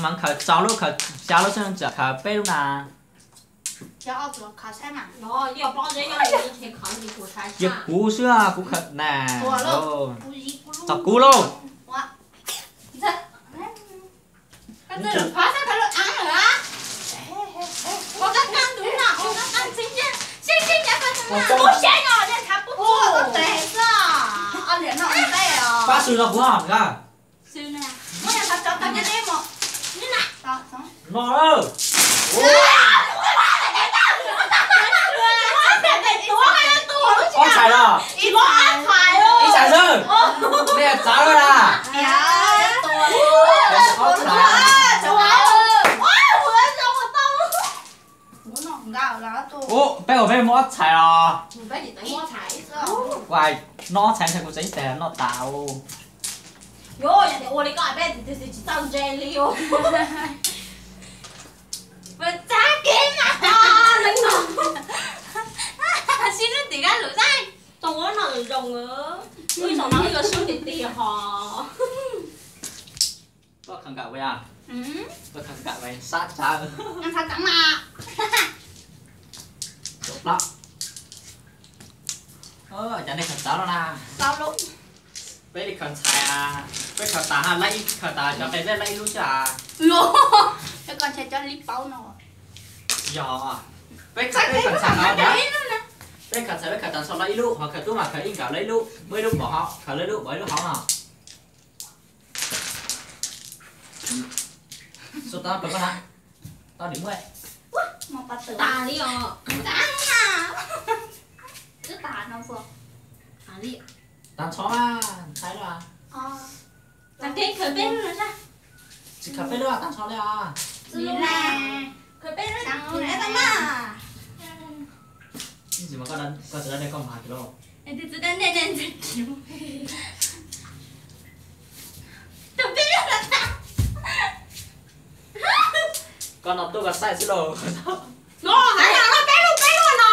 Mas khaws rau lub, khaws xya lub xwb, tseem khaws peb lub na. Yog kuv xwb, kuv khaws na. Txog kuv lauj. Pab sw no kuv hos na. No. Ob txhais los? Ib txhais xwb. Nej txav lawm na. Ob txhais. Ub, peb ua peb muaj ob txhais os. Ua, noj ob txhais ntshai kuv tseem ib teg noj tas. Yog tias ua li koj peb tsis txawj ntse li. Txav kev mas, sib neb tim kab lwm xaib. Tau ua no zoo, wb zaum no wb yuav sib tiag tiag hos. Koj khaws nkaum, koj khaws nkaum sab tsav. Cov nej khaws txawv no na. Peb li khaws ntxhais, peb khaws tas, laib ib khaws tas, cov qe zeb laib ib lub xwb a. Yog, peb khaws ntxhais no, peb khaws ntxhais peb khaws tas txog laib ib lub, ho khaws tub mas khaws ib nkaus laib ib lub, muaj ib lub pov hauv, khaws laib ib lub pov ib lub hauv no. Xu tau rau koj na. Tau dim muaj. Tas li os. Twb tas no puas? Tas li. Tas txhob mas ntshai lawm. Tas kev khaws peb lub no sab. Tsis khaws peb lub, tas txhob li os. Khaws peb lub. Tsis mas koj tsis da dej koj mas hais kiag lauj. Twb da dej ntxhais kiv. Koj no tuaj koj saib xwb lauj. No, hais no, peb lub, peb lub no.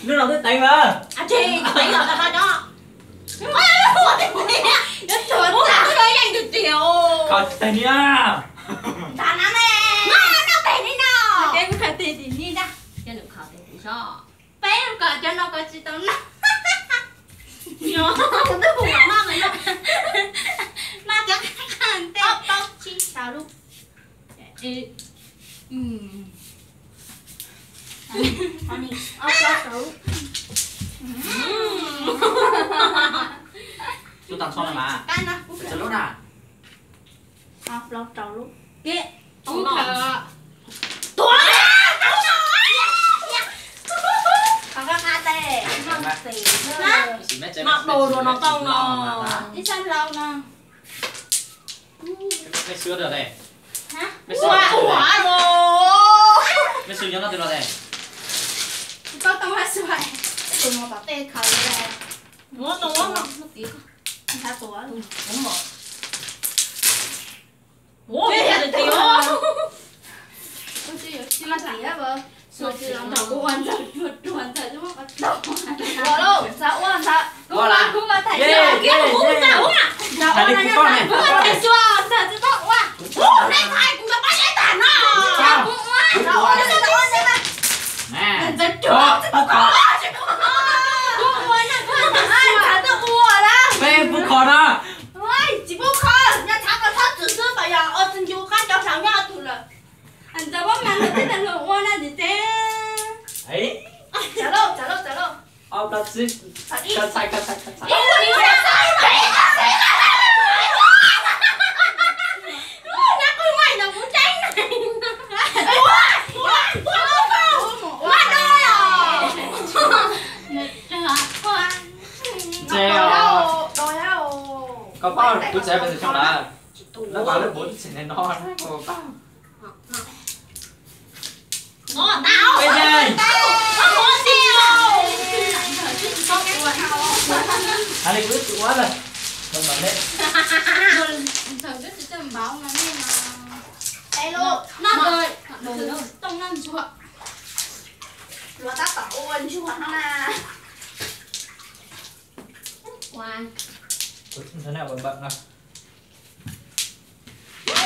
Lub no twb teev lawm. Tsis teev los tau no. Koj tsis teev ni. Nta na me. Noj teg ni no. Ces kuv khaws tes tim ni na. Coj nws khaws tes tim so. Peb lub ko cov no ko tsis tau noj. Kuv twb hu kom noj ntawd no. Noj cov qab ntej. Ob plaub tsib xya lub. Ob plaub rau lub. Tus tag nrho no mas. Txawm lub na. Ob plaub rau lub. Tuav. Qhov koj qab teb. Noj dua no tau no. Ib sab hlau no. Mej xwb dua ne. Mej xwb nyob no twg los ne? Tsis tau tau hab xwb. Tus no tom tej khaws li. Muab tau muab no. Nthav tuav. Ua lauj, ntxhais ua ntxhais. Ua las. Kuv mas thaiv xyuas ntxhais tsis tau ua. Kuv mas thaiv xyuas ntxhais kuv mas pab yav tag no. Kuv ua. Ntxhais tuaj ua na, ntxhais tuaj ua na. Peb pub kho na. Tsis pub kho, nyob tshav koj txhob txwm xwb, pas yog ua txwj ncu qab cov saum nyob tus lawm. Ntxhais muab mas lawm tej tag lus ua na ntxhais teb. Tsav lauj, tsav lauj, tsav lauj. Ib, Koj paub kuv tsev pes tsawg xyoo lawm? Lawv pas lawv puv tib tsev no, koj paub. Hais li kuv tsis ua lawm. Luag tab tom ua ntsuag no na. Ua. Ntawm no.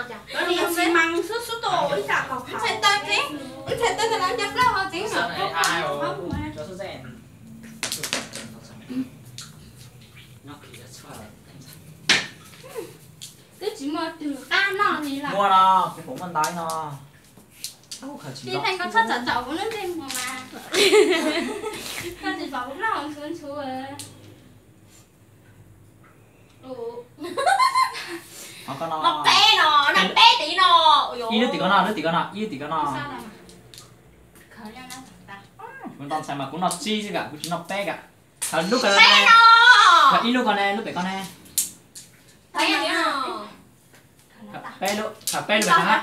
Ib xi mas xub xub tuaj ib tsam kom ntxhais taw tseeb, ntxhais taw tas lawv cov plaub hau tseeb. Twb tsis muaj twg qab noj li lawm. Muaj no, kuv muaj ntau no. Tij Theej, koj txhob tsom tsom kuv lub ntsej muag mas. Koj tsis pom kuv plaub hau ntshuv ntshuv. No peb no, no peb tim no. Ib lub tim ko no, lub tim ko no, ib lub tim ko no. Kuv nto ntxhais mas kuv noj tsib xwb kam, kuv tsis noj peb kam. Khaws lub ko, khaws ib lub ko ne, lub pem ko ne. Khaws peb lub, khaws peb lub pem ko.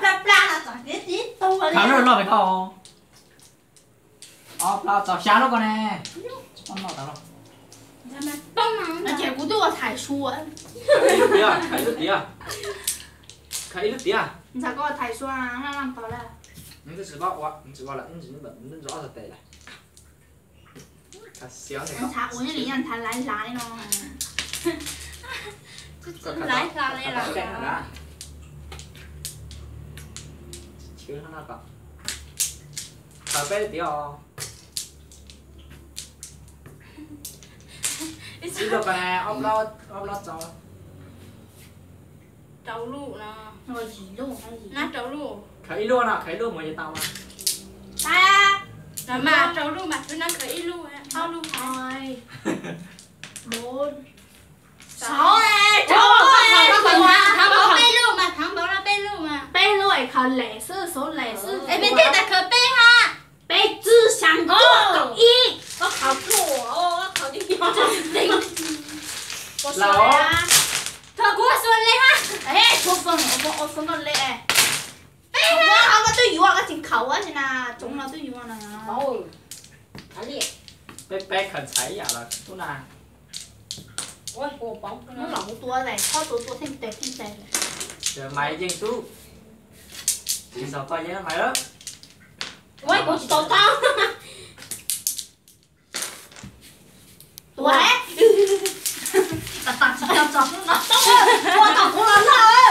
Khaws lub loj pem ko. Ob plaub tsib xya lub ko ne. Ob no tas los. Ces kuv twb ua thaiv sua. Khaws ib lub tiav, khaws ib lub tiav. Ntxhais koj thaiv sua, tsis paub ua, tsis ua lawm, ntxhais ob txhais tes lawm. Ntxhais ua nyob li yog ntxhais laiv laiv no. Laiv hla li los. Khaws peb lub tiav os. Ib lub ko ne, ob plaub, ob plaub tsib. Rau lub no. Nab rau lub. Khaws ib lub no, khaws ib lub mus yuav tau mas. Mas rau lub mas twb nab khaws ib lub, ob lub. Peb lub mas, thav npaum no peb lub mas. Peb lub es khaws lem xwb, xov lem xwb. Es peb tej tas khaws peb ha. Peb tsib xya cuaj kaum ib. Koj khaws pluaj, koj khaws tib. Thaum kuv ua xua le ha. Tshuav foo, ua foo koj le. Peb ha, koj twb yuav, koj tsis khaws ua si na, tsoov no twb yuav na. Peb, peb khaws ntxhais ib yam los tub na. Hnub los kuv tua lawm, txhob tua tua theej tes theej tes. Maiv yeej xwb. Tsis txog koj yeej Maiv lawm. Ua kuv tsis tau tau. Tua, tas tas tsis tau txog hnub no. Ua kom kuv los noj.